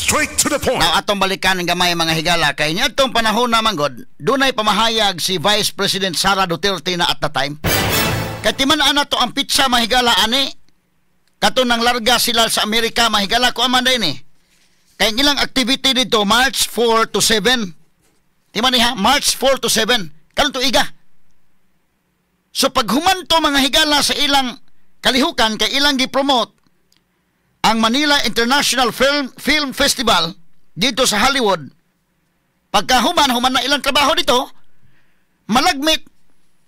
Straight to the point. Now atong balikan ng gamay, mga higala, kay niadtong panahon na manggod, dunay pamahayag si Vice President Sara Duterte na at the time. Kay timan-an nato ang petsa, mga higala, ani kato nang larga sila sa Amerika, mga higala, ko aman din eh. Kay ang ilang activity dito March 4 to 7. Timan niya, March 4 to 7. Karon tuiga. So paghumanto, mga higala, sa ilang kalihukan kay ilang gi-promote ang Manila International Film Film Festival dito sa Hollywood. Pagkahuman, human na ilang trabaho dito, malagmit,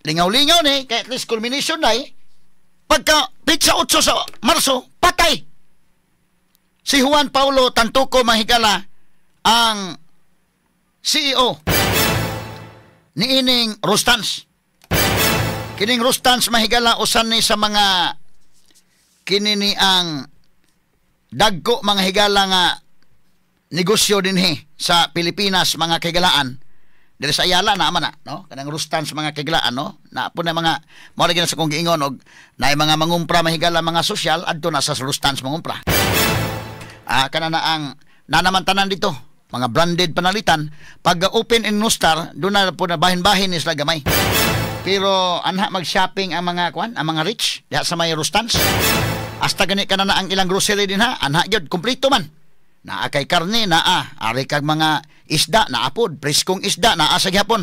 lingaw-lingaw ni, kay at least culmination na eh. Pagka petsa 8 sa Marso, patay si Juan Paulo Tantuco, mga higala, ang CEO niining Rustans. Kining Rustans, mga higala, usan ni sa mga kini ni ang dagko, mga higala, nga negosyo dinhi sa Pilipinas, mga kahigalaan. Diri sa Ayala na man na, no? Kanang Rustans, mga kahigalaan, no? Na po na mga mao lagi na sa kong giingon og naay mga mangumpra, mga higala, mga sosyal adto na sa Rustans mangumpra. Ah, kana na ang nanaman tanan dito, mga branded panalitan. Pag open in Nustar, doon na po na bahin-bahin ni sila gamay. Pero anha mag-shopping ang mga kuan, ang mga rich diha sa may Rustans. Hasta gani kana na ang ilang grocery din ha, anha gyud kompleto man. Naa kay karne, naa, ari kag mga isda, naa pod, preskong isda, naa sa gihapon.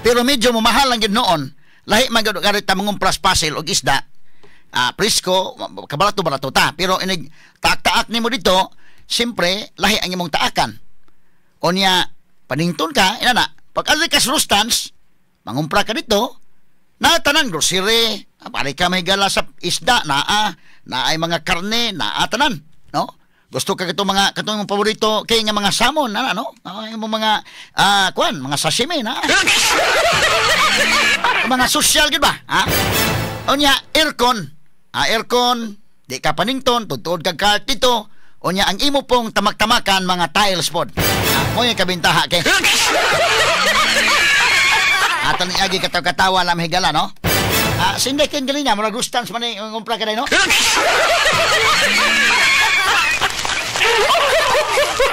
Pero medyo mamahal lang gyud noon. Lahi man gyud karit ta mangumpras pasil og isda. Ah, presko, kabarato-barato ta. Pero inig taak-taak nimo dito, siyempre lahi ang imong taakan. Unya panington ka, ina na. Pag ari ka sa Rustans, mangumpra ka dito, na tanan grocery, pare ka may gala sa isda, naa, naay mga karne, naa tanan, no? Gusto ka katong mga katong imong paborito kay nga mga salmon na, no? Ah, imong mga kuan, mga sashimi na. Mga social gid ba? Ha? Unya aircon. Ah, aircon, di ka panington, tutuod kag cart dito. Unya ang imo pong tamak-tamakan mga tiles pod. Ah, mo yung kabintaha kay. Ato ni agi kataw-katawa lang, higala, no? Ah, sinday ken gali niya, murag Rustans man ni ngumpra ka no?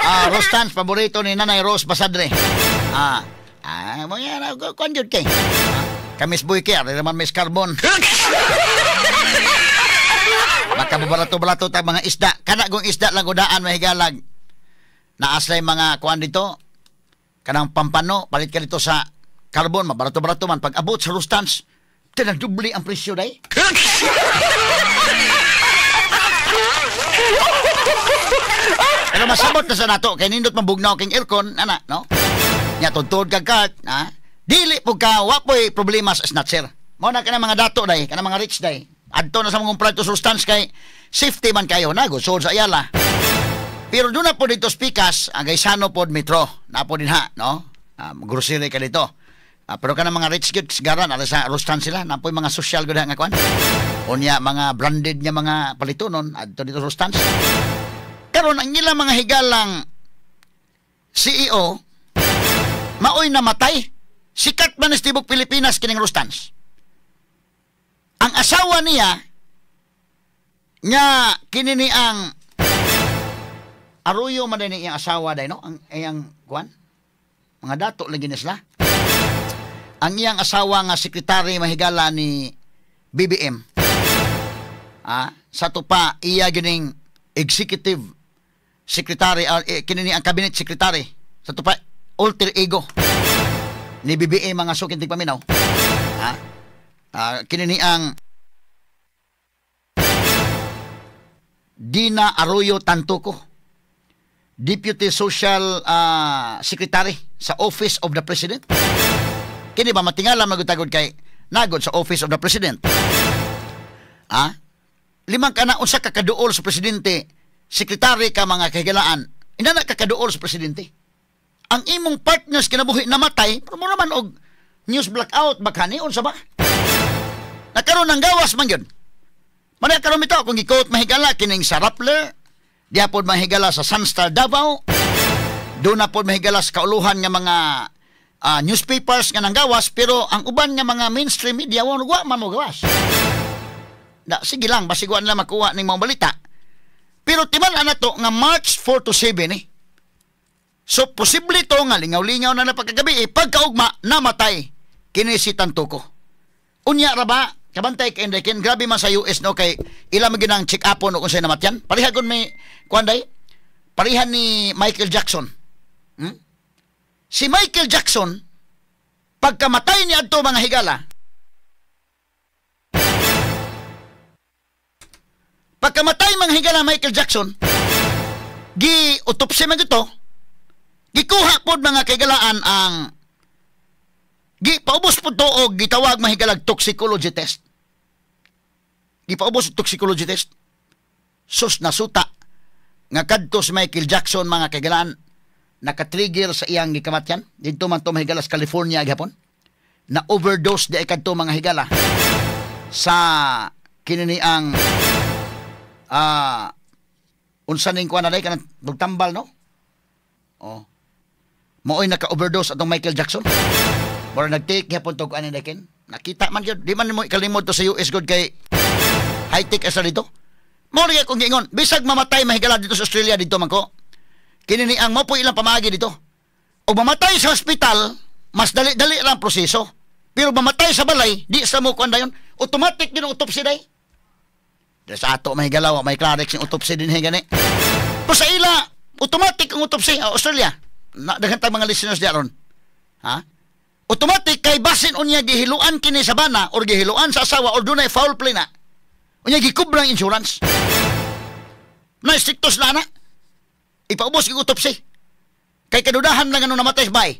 Ah, Rustans paborito ni Nanay Rose Basadre. Ah, ah, mo yan, kuan jud kay. Ah, kamis boy kay, ari naman Miss Carbon. Makababarato-barato ta mga isda. Kana kung isda lang udaan, mahigalag. Naaslay mga kuan dito. Kanang pampano, palit ka dito sa Carbon, mabarato-barato man. Pag abot sa Rustans, tinagdubli ang presyo day. Pero masabot na sa nato, kay nindot mabugnaw king aircon, ana, no? Nya tudtod kag cart, ha? Dili po ka, wa po'y problema sa snatcher. Mao na kana mga dato day, kana mga rich day. Adto na sa mga umpra sa Rustans kay safety man kayo na, gusod sa Ayala. Pero doon na po dito spikas, ang Gaisano pod Metro, na po din ha, no? Grocery ka dito. Pero kana mga rich kids garan ala sa Rustan sila, na po mga social gud nga kuan. Unya mga branded nga mga palitonon adto dito sa Rustans. Karon ang ilang mga higalang CEO maoy namatay. Sikat man sa tibok Pilipinas kining Rustans. Ang asawa niya nga kini ni ang Arroyo man din iyang asawa day, no? Ang iyang kuan, mga dato lagi ni sila. Ang iyang asawa nga sekretary, mahigala, ni BBM. Ah, sa to pa iya gining executive secretary, kini ni ang cabinet secretary. Sa to pa alter ego ni BBM, mga sukin tigpaminaw. Ha? Ah, kini ni ang Dina Arroyo Tantoco, Deputy Social Secretary sa Office of the President. Kini ba matingala magutagod kay nagod sa Office of the President. Ah? Limang kana usa ka kaduol sa presidente, sekretary ka, mga kahigalaan, inana ka kaduol sa presidente. Ang imong partners kinabuhi namatay, pero mo naman og news blackout bakani unsa ba? Nakaroon ng gawas man yun. Manay karon ito, kung i-quote, mahigala, kining sa Rappler, diha pod, mahigala, sa Sunstar Davao, doon na pod, mahigala, sa kauluhan nga mga newspapers nga nanggawas, pero ang uban nga mga mainstream media, wa man mo gawas. Da, sige lang, basiguan lang makuha ning mga balita. Pero timan ana to nga March 4 to 7 eh. So posible to nga lingaw-lingaw na pagkagabi eh, pagkaugma namatay kini si Tantoco. Unya ra ba kabantay kay Enrique, grabe man sa US no, kay ila man ginang check up no kung sa'y namatyan. Pareha gun may kuan day. Pareha ni Michael Jackson. Si Michael Jackson pagkamatay ni adto mga higala, pagkamatay mga higala Michael Jackson, gi autopsy man gito, gikuha pod mga kaigalaan ang gi paubos pod to og gitawag mahigalag toxicology test. Gipaubos og toxicology test. Sus, nasuta nga kadto si Michael Jackson mga kaigalaan nakatrigger sa iyang gikamatyan didto man to mahigala sa California gihapon. Na overdose di ay kadto mga higala sa kini ang unsa ning kuan na day kanang tambal no. Oh. Maoy naka-overdose atong Michael Jackson. Mura nag-take gyapon to kuan ni Ken. Nakita man gyud, di man mo ikalimod to sa US god kay high-tech asa dito. Mao rin kung giingon, bisag mamatay mahigala dito sa Australia dito man ko. Kini ni ang mo po ilang pamaagi dito. O mamatay sa hospital, mas dali-dali lang proseso. Pero mamatay sa balay, di sa mo kuan dayon, automatic din ang autopsy day. Dili sa ato mahigala, wa may Clarex yung autopsy din gani. Pero sa ila, automatic ang autopsy Australia. Na daghan tag mga listeners di aron. Ha? Automatic kay basin unya gihiluan kini sa bana or gihiluan sa asawa or dunay foul play na. Unya gikubra ang insurance. Na strictos na na. Ipaubos og autopsy. Kay kadudahan lang ano namatay sa bay.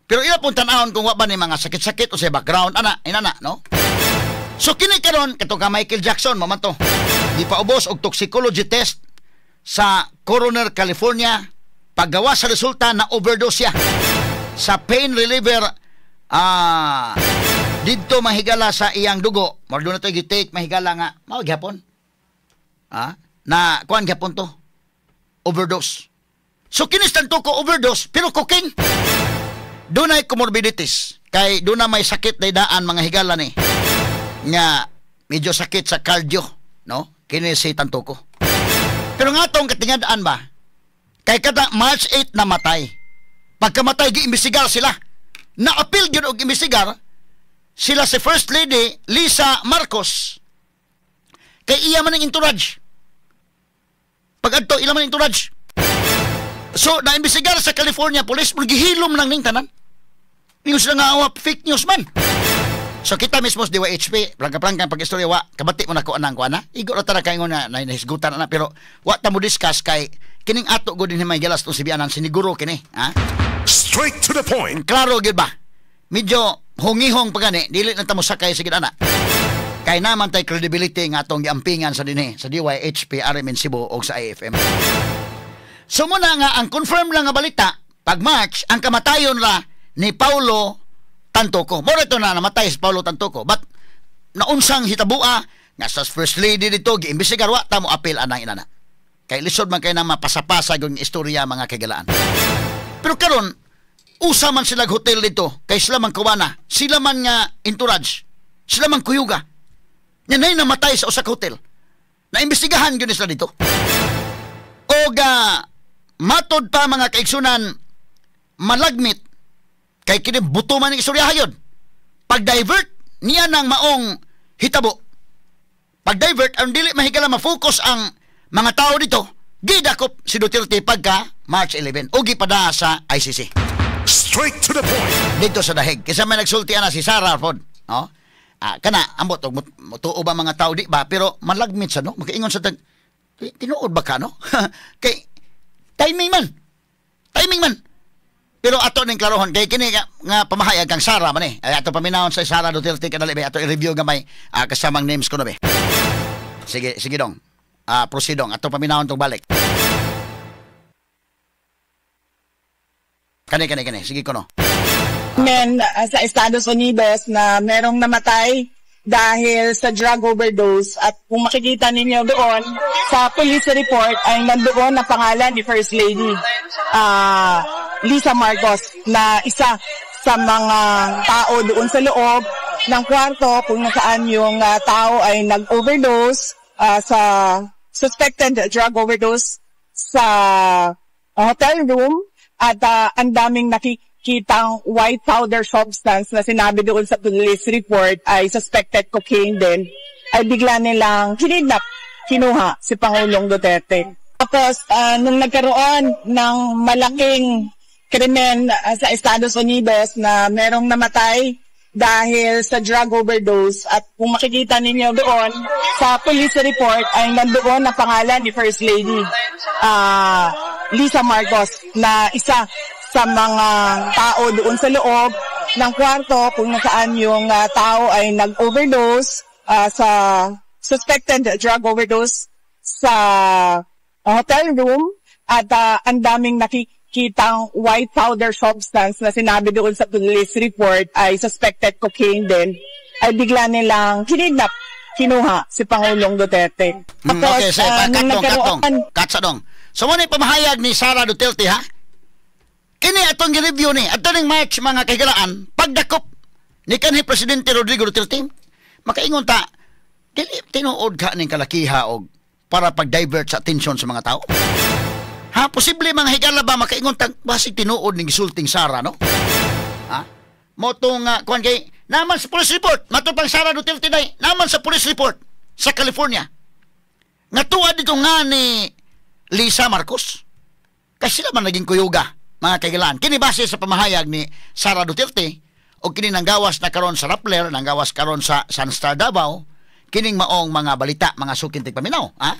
Pero ila pong tan-awon kung wa ba ni mga sakit-sakit o sa background ana, inana, no? So kini karon kato ka Michael Jackson mo man to. Gipaubos og toxicology test sa Coroner, California. Paggawa sa resulta na overdose siya sa pain reliever didto mahigala sa iyang dugo. Mao na to gi-take mahigala nga mao gyapon. Na kuan gyapon to. Overdose. So kini ko overdose pero cocaine. Dunay comorbidities kay duna may sakit day daan mga higala ni nga medyo sakit sa cardio, no? Kini si Tantoco. Pero nga tong katingad-an ba? Kay kada March 8 namatay. Pagkamatay giimbestigar sila. Naapil gyud og imbestigar sila si First Lady Lisa Marcos. Kay iya man ang entourage. Pag adto ila man ang entourage. So naimbestigar sa California Police, gihilom lang ning tanan. News lang nga awa, fake news man. So kita mismo sa DYHP, plangka-plangka ang pag-istorya, wa, kabati mo na ko anang kuana. Igo ra tara kayo na nahisgutan na, pero wa ta mo discuss kay kining ato gud din may galas tong sibianan siniguro kini, ha? Straight to the point. Klaro gyud ba? Medyo hungihong pagani, dili na ta mo sakay sige ana. Kay naman tay credibility nga atong giampingan sa dinhi sa DYHP RMN Cebu og sa IFM. So muna nga ang confirm lang nga balita, pag March ang kamatayon ra ni Paulo Tantoco. Mora ito na namatay si Paulo Tantoco. But naunsang hitabua nga sa First Lady dito giimbestigar, wa ta mo apil anang inana. Kay lisod man kay nang mapasapasa yung istorya mga kagalaan. Pero karon usa man sila hotel dito kay sila man kuwana, sila man nga entourage, sila man kuyuga. Nya nay namatay sa usa ka hotel. Naimbestigahan gyud sila dito. Og matod pa mga kaigsunan, malagmit kay kini buto man ang istorya hayon. Pag-divert niya ng maong hitabo. Pag-divert ang dili mahigala ma-focus ang mga tao dito, gidakop si Duterte pagka March 11 o gipada sa ICC. Straight to the point. Dito sa dahig. Kaysa may nagsulti ana si Sara pod, no? Kana ambot og mutuo ba mga tao di ba, pero malagmit sa no, makaingon sa tag tinuod ba ka no? Kay timing man. Timing man. Pero ato ning klarohon kay kini nga pamahayag kang Sara man eh. Ay ato paminawon sa Sara Duterte kadali ba ato i-review gamay kasamang names ko na be. Sige, sige dong. Proceed dong. Ato paminawon tong balik. Kani kani kani. Sige ko no. Men sa Estados Unidos na merong namatay dahil sa drug overdose, at kung makikita ninyo doon sa police report ay nandoon ang pangalan ni First Lady Lisa Marcos na isa sa mga tao doon sa loob ng kwarto kung nasaan yung tao ay nag-overdose sa suspected drug overdose sa hotel room at ang daming nakikitang white powder substance na sinabi doon sa police report ay suspected cocaine din, ay bigla nilang kinidnap, kinuha si Pangulong Duterte. Tapos, nung nagkaroon ng malaking krimen sa Estados Unidos na merong namatay dahil sa drug overdose at kung makikita ninyo doon sa police report ay nandoon ang pangalan ni First Lady Lisa Marcos na isa sa mga tao doon sa loob ng kwarto kung nasaan yung tao ay nag-overdose sa suspected drug overdose sa hotel room at ang daming nakikitang white powder substance na sinabi doon sa police report ay suspected cocaine din, ay bigla nilang kinidnap, kinuha si Pangulong Duterte. Okay, sige, nung katong, katong. nagkaroon Katsa dong. So, mo ni pamahayag ni Sara Duterte, ha? Kini atong gi-review ni, ato ning March, mga kahigalaan, pagdakop ni kanhi Presidente Rodrigo Duterte, makaingon ta, dili tinuod ka ning kalakiha og para pag-divert sa atensyon sa mga tao? Ha, posible, mga higala ba, makaingon ta, basig tinuod ning gisulting Sara, no? Ha? Mo tong kuan kay naman sa police report, mato pang Sara Duterte day, naman sa police report sa California. Nga tuwa dito nga ni Lisa Marcos. Kasi sila man naging kuyuga, mga kailan. Kini base sa pamahayag ni Sara Duterte o kini nanggawas na karon sa Rappler, nanggawas karon sa Sunstar Davao, kining maong mga balita, mga suking tigpaminaw, ha?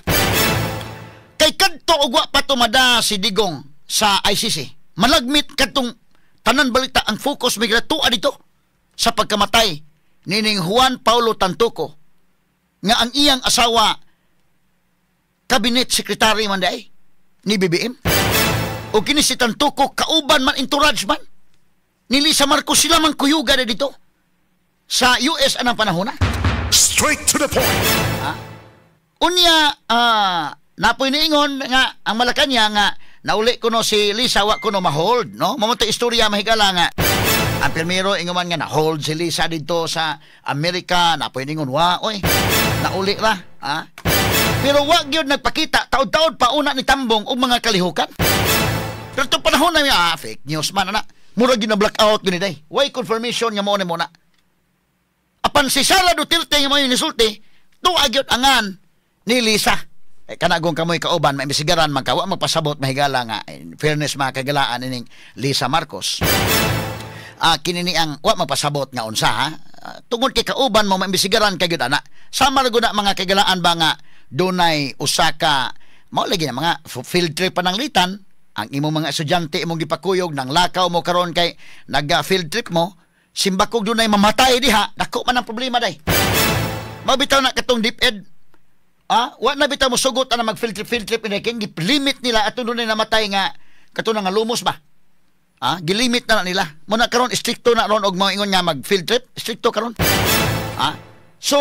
Kay kadto og wa pa tumada si Digong sa ICC. Malagmit kadtong tanan balita ang focus may tua dito sa pagkamatay nining Juan Paulo Tantuco nga ang iyang asawa cabinet secretary man day ni BBM. O kini si Tantuco kauban man, entourage man ni Lisa Marcos, sila man kuyuga na dito sa US anang panahon na. Straight to the point. Unya, napoy niingon nga ang Malacanang nga nauli kuno si Lisa, wa kuno ma-hold, no? Mao to istorya, mahigala, nga ang pirmero ingon man nga na-hold si Lisa dito sa Amerika, napoy niingon wa oy. Nauli ra, ha? Pero wa gyud nagpakita taod-taod pa una ni Tambong og mga kalihukan. Pero itong panahon na fake news man ana. Murag gyud na blackout gyud ni day. Way confirmation nga mao ni mo na. Apan si Sara Duterte nga mo yung nisulti, tuwa gyud angan ni Lisa. Eh, kanagong kamoy kauban, maimbestigaran man ka, wa magpasabot, mahigala, nga in fairness, mga kagalaan, ining Lisa Marcos. Kini ni ang wa magpasabot nga unsa, ha. Tungod kay kauban mo, maimbestigaran kay gyud ana. Sama ra gud na, mga kagalaan ba, nga dunay usa ka mao lagi na mga field trip pananglitan ang imong mga estudyante imong gipakuyog nang lakaw mo karon kay nag field trip mo, simbakog dunay mamatay diha, dako man ang problema day. Mabitaw na katong DepEd. Wa na bitaw mo sugot ana mag field trip, field trip ini kay limit nila atong dunay namatay nga kato nga lumos ba. Gilimit na, na nila. Muna karon strikto na ron og mga ingon nga mag field trip, strikto karon. So,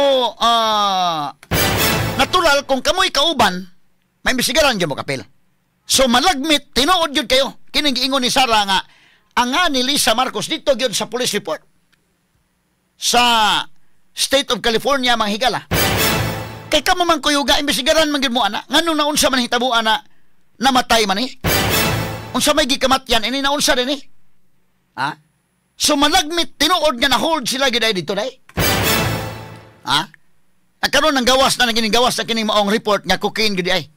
natural kung kamoy kauban, may imbestigaran gyud mo kapil. So malagmit tinuod gyud kayo. Kining giingon ni Sara nga ang nga ni Lisa Marcos dito gyud sa police report sa State of California, mga higala. Kay kamo man kuyuga, imbestigaran man gyud mo ana. Nganong naunsa man hitabo ana, namatay man ni? Unsa may gikamatyan ini, naunsa din eh? Ha? So malagmit tinuod nga na-hold sila gyud ay dito day. Ha? Nagkaroon ng gawas na naging gawas na kining maong report nga cocaine gyud ay.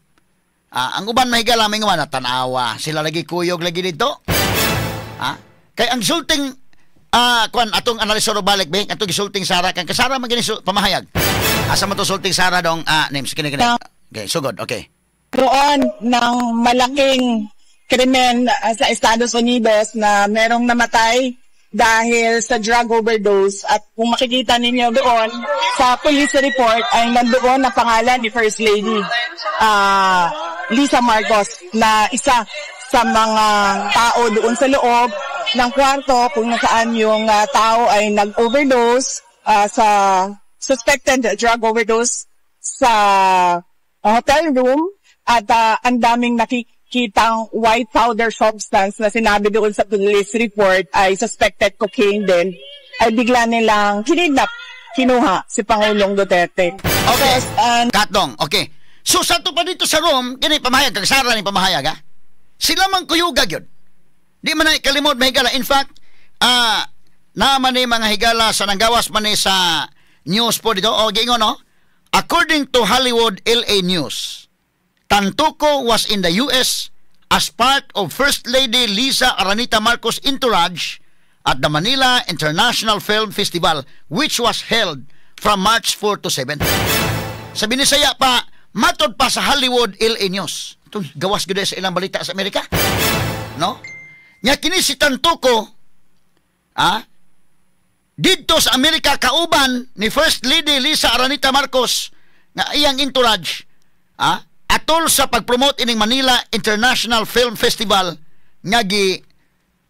Ang uban, mahigala, may nga na tanawa sila lagi kuyog lagi dito. Ha? Kay ang sulting kuan atong analisoro balik be atong gisulting Sara kang kasara man gini pamahayag. Asa man to sulting Sara dong names kini kini. Okay, sugod. Okay. Roon ng malaking krimen sa Estados Unidos na merong namatay dahil sa drug overdose at kung makikita ninyo doon sa police report ay nandoon ang pangalan ni First Lady Lisa Marcos na isa sa mga tao doon sa loob ng kwarto kung nasaan yung tao ay nag-overdose sa suspected drug overdose sa hotel room at ang daming nakikitang white powder substance na sinabi doon sa police report ay suspected cocaine din, ay bigla nilang kinidnap, kinuha si Pangulong Duterte. Okay. Tapos, Katdong, okay. So sa pa dito sa Rome, kini pamahayag kag Sara ni pamahayag ha. Sila man kuyuga gyud. Di man na ikalimod, mga higala. In fact, naman ni, mga higala, sa nanggawas man ni sa news po dito o giingon, no? According to Hollywood LA News, Tantoco was in the US as part of First Lady Lisa Aranita Marcos entourage at the Manila International Film Festival, which was held from March 4 to 7. Sa Binisaya pa, matod pa sa Hollywood LA News. Ito, gawas gud sa ilang balita sa Amerika. No? Nya kini si Tantoco, didto sa Amerika kauban ni First Lady Lisa Aranita Marcos nga iyang entourage, atol sa pag-promote ining Manila International Film Festival nga gi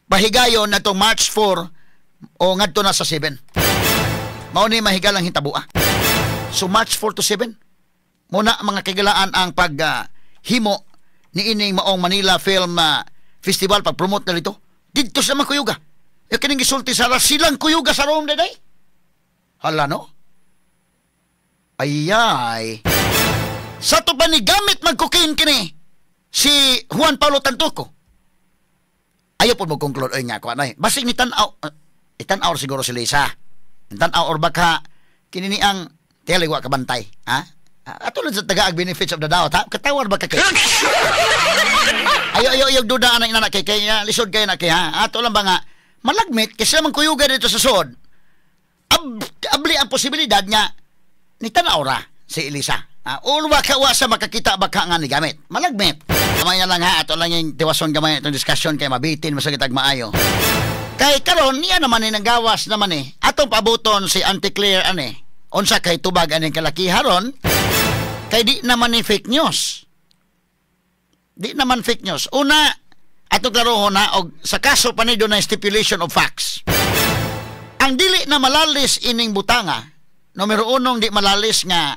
pahigayon natong March 4 o ngadto na sa 7. Mao ni mahigalang hitabua. So March 4 to 7 muna, mga kahigalaan, ang pag himo ni ining maong Manila Film Festival, pag-promote na dito. Didto sa mga kuyuga. Ya kining gisulti sa silang kuyuga sa Rome day. Hala, no? Ayay. Sa to pa ni gamit mag-cocaine kini si Juan Paulo Tantoco. Ayaw po mo conclude oy nga ko anay. Basig ni tan-aw itan-aw siguro si Lisa. Tan-aw or baka kini ni ang tele wa kabantay, ha? Ato lang sa tagaag benefits of the doubt, ha? Katawar ba ka kay? Ayo ayo ayo duda anang ina kay kay lisod kay na kay, ha? Ato lang ba nga malagmit kasi naman kuyuga dito sa sod. Abli ang posibilidad nga ni tan-aw ra si Elisa. Or baka wa sa makakita baka nga ni gamit. Malagmit. Kamay na lang ha, ato lang yung tiwason gamay itong discussion kay mabitin masagit ag maayo. Kay karon niya naman ni nanggawas naman eh. Atong pabuton si Auntie Claire ane. Unsa kay tubag aning kalakiharon? Kay di naman ni fake news. Di naman fake news. Una, ato klarohon na og sa kaso pa ni na stipulation of facts. Ang dili na malalis ining butanga, numero unong di malalis nga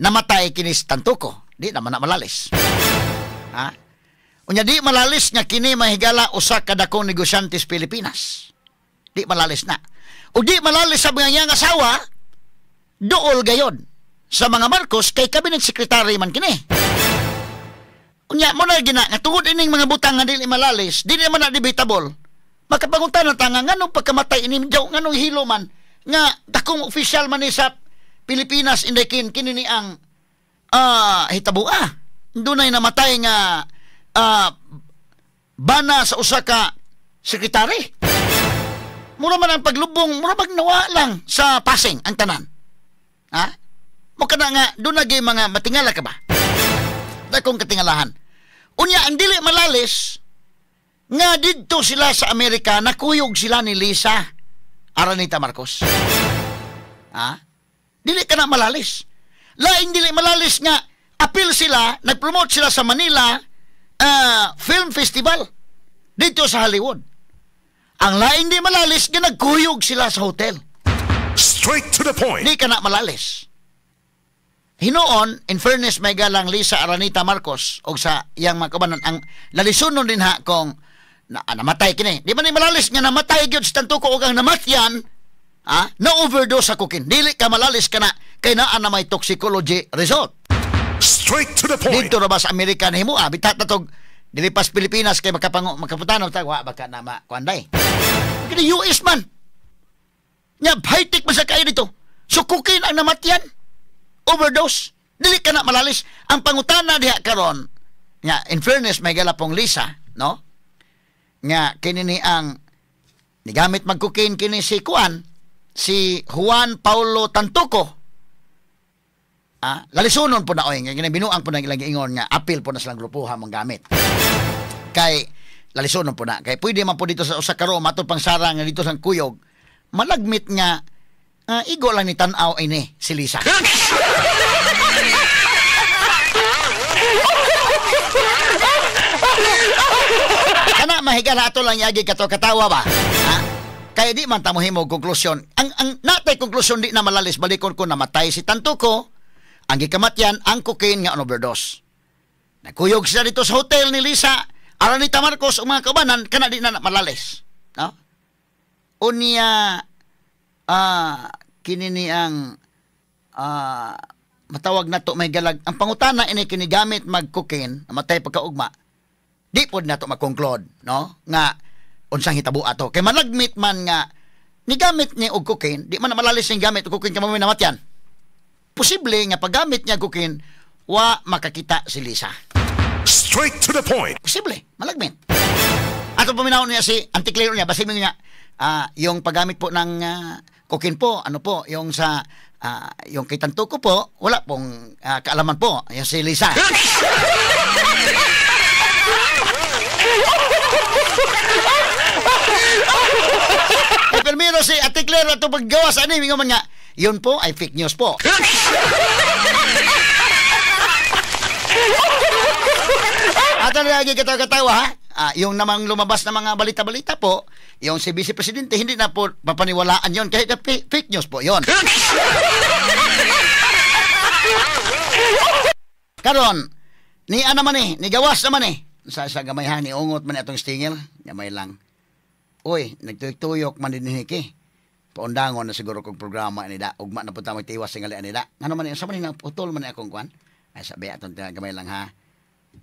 namatay kini si Tantoco. Di naman na malalis. Ha? Unya di malalis nga kini, mahigala, usa ka dakong negosyante sa Pilipinas. Di malalis na. O di malalis sa mga niyang asawa, duol gayon sa mga Marcos kay cabinet secretary man kini. Unya mo na gina nga tungod ining mga butang nga dili malalis, dili man na debatable. Makapangunta na tanga nganong pagkamatay ini jaw nganong hilo man nga dakong opisyal man ni sa Pilipinas inday kini ni ang hitabua. Dunay namatay nga bana sa usa ka sekretary. Mura man ang paglubong, mura bag nawa lang sa passing ang tanan. Ha? Mo kana nga doon na mga matingala ka ba? Dakong katingalahan. Unya ang dili malalis nga didto sila sa Amerika nakuyog sila ni Lisa Aranita Marcos. Ha? Dili ka na malalis. Laing dili malalis nga apil sila, nagpromote sila sa Manila Film Festival dito sa Hollywood. Ang laing di malalis nga nagkuyog sila sa hotel. Straight to the point. Di ka na malalis. Hinuon, in fairness, may galang Lisa Aranita Marcos o sa iyang mga kabanan, ang lalisunon din ha kung namatay kini. Di ba ni malalis nga namatay gyud si Tantoco og ang namatyan, ha, na overdose sa cocaine. Dili ka malalis ka na kay naa na may toxicology result. Straight to the point. Dito ra ba sa Amerika nahimo ah, bitat na tog dili pas Pilipinas kay makapango makaputano ta wa baka na ma kuanday. Kini US man. Nya high-tech man sa kayo dito. So cocaine ang namatyan. Overdose. Dili ka na malalis. Ang pangutana diha karon, nga in fairness may gala pong Lisa, no? Nga kini ni ang nigamit mag-cocaine kini si Kuan, si Juan Paulo Tantoco. Lalisunon po na oy, nga kini binuang po na ilang giingon nga apil po na silang grupuha mong gamit. Kay lalisunon po na kay pwede man po dito sa usa ka room ato pang sara nga dito sa kuyog malagmit nga igo lang ni tan-aw ini si Lisa. Kana mahigala ato lang yagi kato katawa ba? Ha? Kaya di man ta mohimo konklusyon. Ang natay konklusyon di na malalis balikon ko namatay si Tantoco. Ang gikamatyan ang cocaine nga overdose. Nagkuyog sila dito sa hotel ni Lisa Aranita Marcos ug mga kaubanan kana di na malalis. No? Unya kini ni ang matawag na to may galag ang pangutana ini kini gamit mag-cocaine namatay pagkaugma, di pod nato ma-conclude, no, nga unsang hitabo ato kay malagmit man nga nigamit niya og cocaine, di man na malalis ning gamit og cocaine kay mo namatyan. Posible nga paggamit niya cocaine, wa makakita si Lisa. Straight to the point. Posible, malagmit. Ato paminaw niya si Auntie Claire niya, basin mo niya, yung paggamit po ng cocaine po, ano po, yung sa, yung kay Tantuco po, wala pong kaalaman po, yung si Lisa. Eh, permiro si Ate Claire ato paggawa sa ani, mingon man nga, yun po ay fake news po. At ang lagi katawa-katawa, ha? Yung namang lumabas na mga balita-balita po, yung si Vice Presidente, hindi na po papaniwalaan yun kahit fake news po yun. Karon, ni ana man ni gawas naman eh. Sa gamay ha, ni ungot man atong stinger, gamay lang. Uy, nagtuyok-tuyok man din hiki. Paundangon na siguro kong programa nida. Ugma na po tayo magtiwas singali nida. Ano man sa man ni putol man akong kwan. Ay sabi atong gamay lang ha.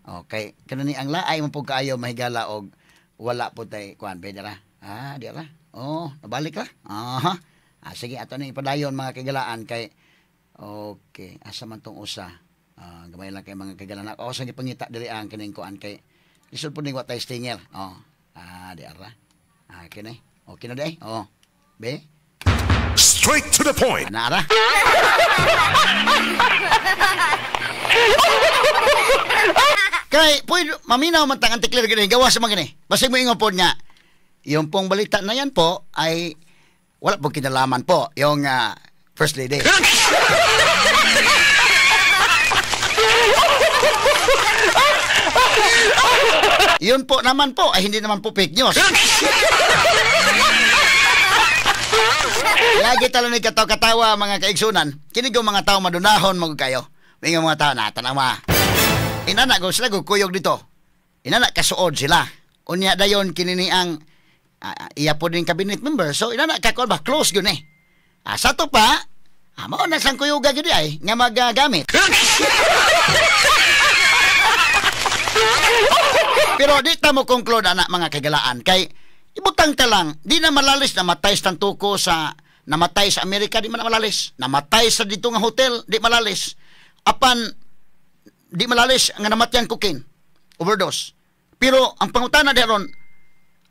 Okay, kano ni ang laay man po kaayo mahigala og wala po tay kuan pwede ra. Ah, di ra. Oh, nabalik ra. Aha. Ah, sige ato ni ipadayon mga kagalaan kay okay, asa man tong usa. Ah, gamay lang kay mga kagalaan. Ako sa gipangita diri ang kining kuan kay lisod po ning wa tay stinger. Oh. Ah, di ra. Ah, kini. Okay na di. Oh. Be. Straight to the point. Ana ra. Kay pwede maminaw man tang Auntie Claire gani gawas man gani. Basig mo ingon po nga yung pong balita na yan po ay wala pong kinalaman po yung First Lady. Yun po naman po ay hindi naman po fake news. Lagi talo ni katawa-katawa mga kaigsunan. Kinig yung mga tao madunahon mo kayo. May mga tao na tanawa. Inana go sila go kuyog dito. Inana kasuod sila. Unya dayon kinini ang iya po din cabinet member. So inana ka ba close gyud eh. Sa to pa, mao na sang kuyuga gyud ay nga magagamit. Pero di ta mo conclude ana mga kagalaan kay ibutang ta lang di na malalis namatay sa Tantuco sa namatay sa Amerika di man malalis. Namatay sa dito nga hotel di malalis. Apan di malalis nga namatyan cocaine overdose. Pero ang pangutana deron,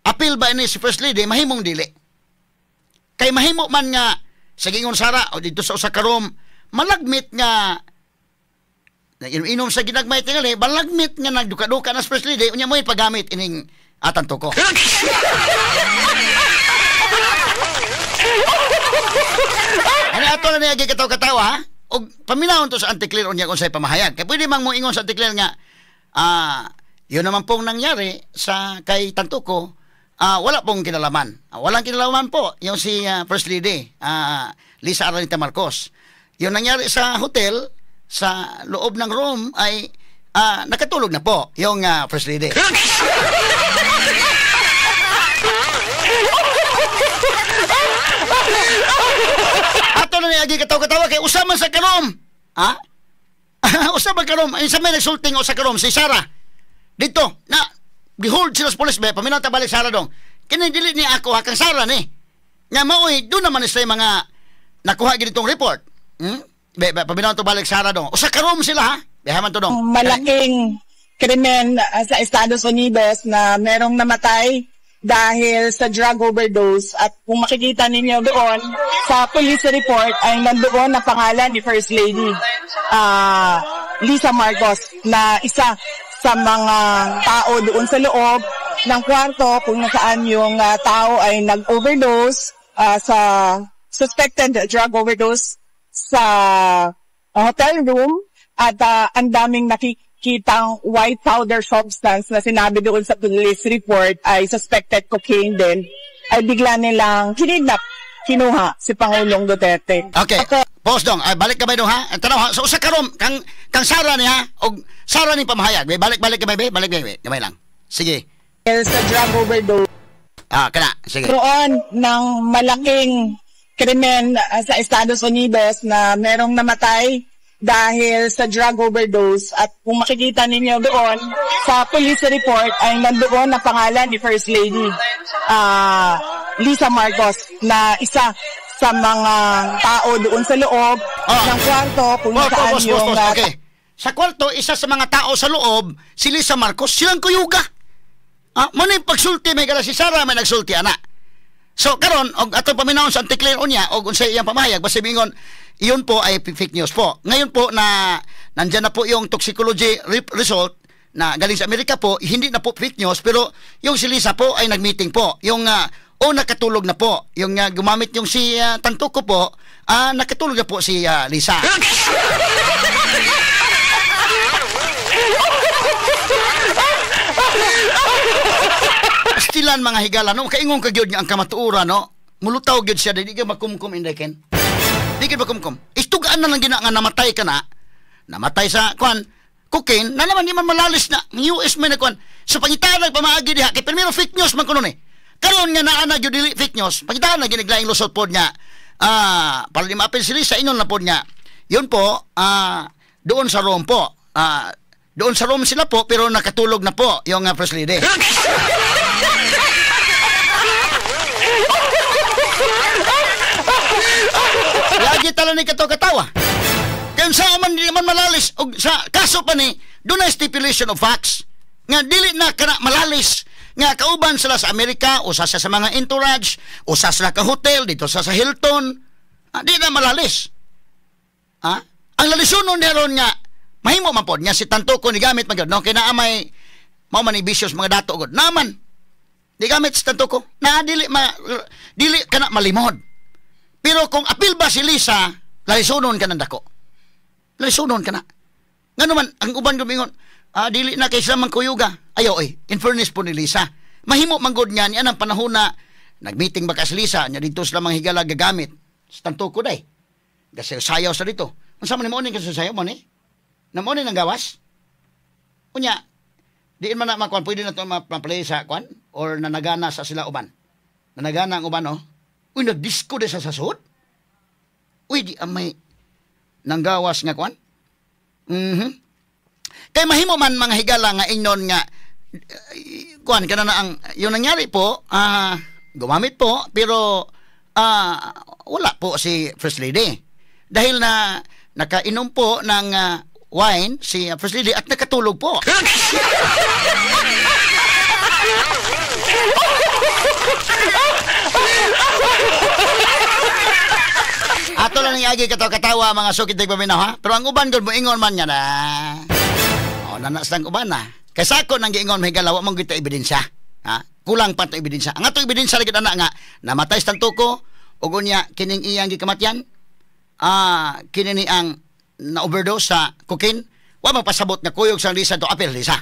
apil ba ini si First Lady mahimong dili? Kay mahimo man nga sa gingon Sara o dito sa usa ka room malagmit nga inom sa ginagmay tingali, balagmit nga nagduka-duka na sa First Lady unya mo ipagamit ining Tantuco. Ano ato na niya katawa-katawa ha? Og paminawon to sa Auntie Claire unya kung sa'y pamahayag. Kaya pwede mang mo ingon sa Auntie Claire nga, yun naman pong nangyari sa kay Tantuco, wala pong kinalaman. Walang kinalaman po yung si First Lady, Lisa Araneta Marcos. Yung nangyari sa hotel, sa loob ng room ay nakatulog na po yung First Lady. Ato na niya katawa-katawa kay usa man sa karom. Ha? Usa man karom. Ay sa may nagsulting usa karom si Sara. Dito na behold sila sa police be paminaw ta balik Sara dong. Kini dili ni ako ha kang Sara ni. Nga maoy do naman sila mga nakuha gid itong report. Hmm? Be paminaw to balik Sara dong. Usa karom sila ha. Behaman to dong. Malaking krimen sa Estados Unidos na merong namatay dahil sa drug overdose at kung makikita ninyo doon sa police report ay nandoon na pangalan ni First Lady Lisa Marcos na isa sa mga tao doon sa loob ng kwarto kung nasaan yung tao ay nag-overdose sa suspected drug overdose sa hotel room at ang daming nakikitang white powder substance na sinabi doon sa police report ay suspected cocaine din, ay bigla nilang kinidnap, kinuha si Pangulong Duterte. Okay. Pause dong. Ay, balik ka ba dong ha? Tanaw ha. So usa karom kang Sara ni ha og Sara ni pamahayag. Be, balik ka ba be? Balik be. Gamay lang. Sige. Sa drug overdose. Ah, kana. Sige. Roon ng malaking krimen sa Estados Unidos na merong namatay dahil sa drug overdose, at kung makikita ninyo doon sa police report ay nandoon ang pangalan ni First Lady Lisa Marcos na isa sa mga tao doon sa loob ng kwarto kung saan yung... Okay. Sa kwarto, isa sa mga tao sa loob, si Lisa Marcos, silang kuyuga. Muna yung pagsulti, may gala si Sara, may nagsulti, ana. So, karon og atong paminawon sa anti-clear unya, og unsay iyang pamahayag, basta bingon, iyon po ay fake news po. Ngayon po na nandyan na po yung toxicology result na galing sa Amerika po, hindi na po fake news, pero yung si Lisa po ay nag-meeting po. Yung nakatulog na po. Yung gumamit yung si Tantoco po, nakatulog na po si Lisa. Pastilan mga higala, no? Kaingon ka gyud nga ang kamatuoran, no? Mulutaw gyud siya, di ka makumkum inday ken. Di ka makumkum. Istugaan na lang gina nga namatay ka na. Namatay sa kwan, cocaine, na naman di man malalis na. Ang US may na kwan. Sa pangitaan nagpamaagi diha, kay primero fake news man kuno ni. Karon nga naa na gyud dili fake news, pangitaan na ginaglaing lusot pod nga. Para di maapil si Lisa, ingon na pod nga. Yun po, doon sa room po. Doon sa room sila po, pero nakatulog na po yung First Lady. Lagi tala ni kato katawa. Kaya sa man di man malalis og sa kaso pa ni dunay stipulation of facts nga dili na kana malalis nga kauban sila sa Amerika usa sa mga entourage, usa sila ka hotel dito sa Hilton. Di na malalis. Ang lalisunon meron nga mahimo man pod nga si Tantoco ni gamit man gyud, no, kay naa may mao man ni vicious mga dato gud. Naman di gamit si Tantoco na dili dili kana malimod. Pero kung apil ba si Lisa, lalisunon ka ng dako. Lalisunon ka na. Ngano man, ang uban gumingon, dili na kay sila mangkuyuga. Ayaw, oy, in fairness po ni Lisa. Mahimo manggod nga niya ng panahon na nag-meeting ba ka si Lisa, niya dito sila manghigala gagamit. Sa Tantoco day. Kasi sayaw sa dito. Unsa man ni mo kasi sayaw mo ni? Namonin ang gawas? Unya, diin man na makuan, pwede na ito ma-play sa kuan or nanagana sa sila uban. Nanagana ang uban, oh. Uy, nag-disco de sa sasod? Uy, di amay nanggawas nga kwan? Kay mahimo man mga higala nga ingon nga kwan kana na ang yung nangyari po, gumamit po, pero wala po si First Lady. Dahil na nakainom po ng wine si First Lady at nakatulog po. Ato lang ang agi katawa mga sukit nagpaminaw, ha? Pero ang uban gud moingon man nga na. O, nanas lang uban na. Kaysa ako nang giingon mahigala, wa man gyud ta ebidensya. Ha? Kulang pa ta ebidensya. Ang ato ebidensya lagi ana nga namatay sa Tantoco ug unya kining iyang gikamatyan, kini ni ang na-overdose sa cocaine, wa magpasabot nga kuyog sa Lisa to apil Lisa.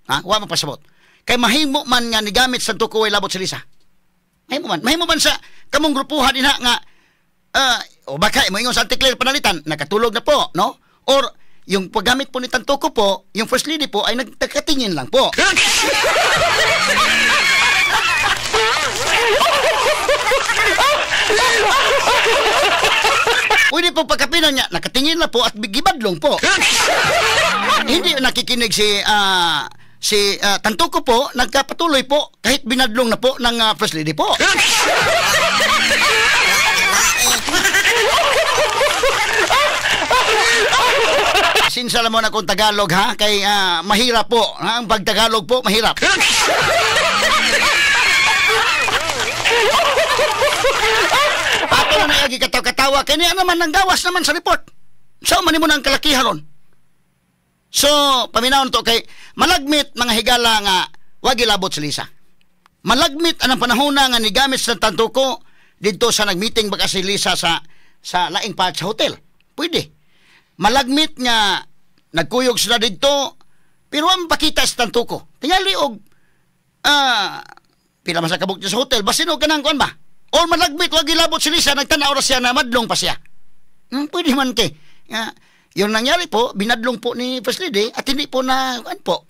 Ha? Wa magpasabot. Kay mahimo man nga nigamit sa Tantoco way labot si Lisa. Mahimo man. Mahimo man sa kamong grupuhan dinha nga o baka mo ingon sa anti-clear panalitan, nakatulog na po, no? Or yung paggamit po ni Tantoco po, yung First Lady po ay nagtakatingin lang po. Pwede po pagkapinan niya, nakatingin na po at gibadlong po. Hindi nakikinig si Tantoco po, nagkapatuloy po kahit binadlong na po ng First Lady po. Sinsala mo na kung Tagalog, ha? Kay mahirap po. Ha? Ang pagtagalog po, mahirap. Ato na naagi katawa-katawa. Kaya niya naman, nanggawas naman sa report. So, manin mo na ang kalakihan ron. So, paminawon to kay malagmit mga higala nga wag ilabot si Lisa. Malagmit anang panahon na nga nigamit sa Tantoco dito sa nagmeeting baka si Lisa sa laing part sa hotel. Pwede. Malagmit nga nagkuyog sila dito pero ang pakita sa Tantoco. Tingali og pila man sa kabuk sa hotel basin og kanang kuan ba? Or malagmit wag ilabot si Lisa, nagtan-aw ra siya na madlong pa siya. Pwede man kay. Yung nangyari po, binadlong po ni First Lady at hindi po na kuan po.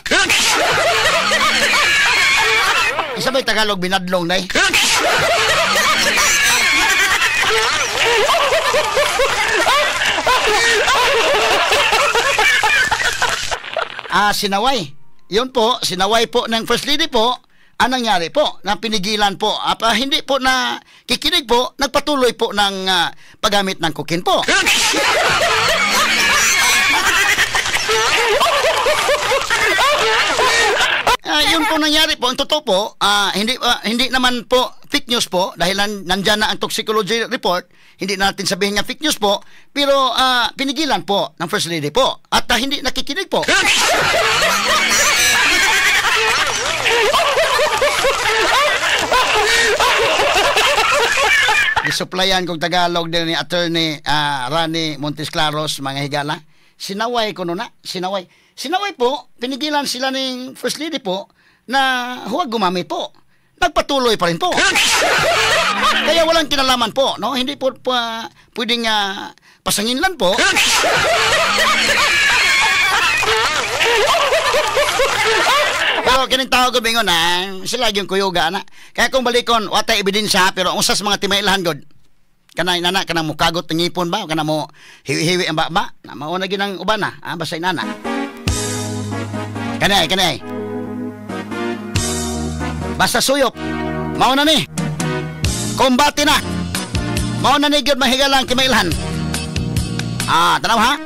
Isa ba'y Tagalog binadlong na eh? Sinaway. Yun po, sinaway po ng First Lady po. Anong nangyari po? Na pinigilan po. Hindi po na kikinig po, nagpatuloy po ng paggamit ng cocaine po. Yun po nangyari po. Ang totoo po, hindi naman po fake news po dahil nandyan na ang toxicology report. Hindi natin sabihin nga fake news po, pero pinigilan po ng First Lady po at hindi nakikinig po. Gisuplayan kong Tagalog din ni Attorney Rani Montesclaros, mga higala. Sinaway ko na, sinaway. Sinaway po, pinigilan sila ng First Lady po na huwag gumamit po. Nagpatuloy pa rin po. Kaya walang kinalaman po, no? Hindi po pwedeng pasangin lang po. Pero kining tao ko bingon na, sila yung kuyuga na. Kaya kung balikon, watay ebidensya, pero ang usas mga timailahan god. Kanang inana, kanang mukagot ng ngipon ba? Kanang mo hiwi-hiwi ang baba? Na mauna ginang uban na, basta inana. Kanay, kanay. Basta suyop. Mauna ni. Kombate na. Mauna ni gyud mahigalang kimailhan. Tanaw ha?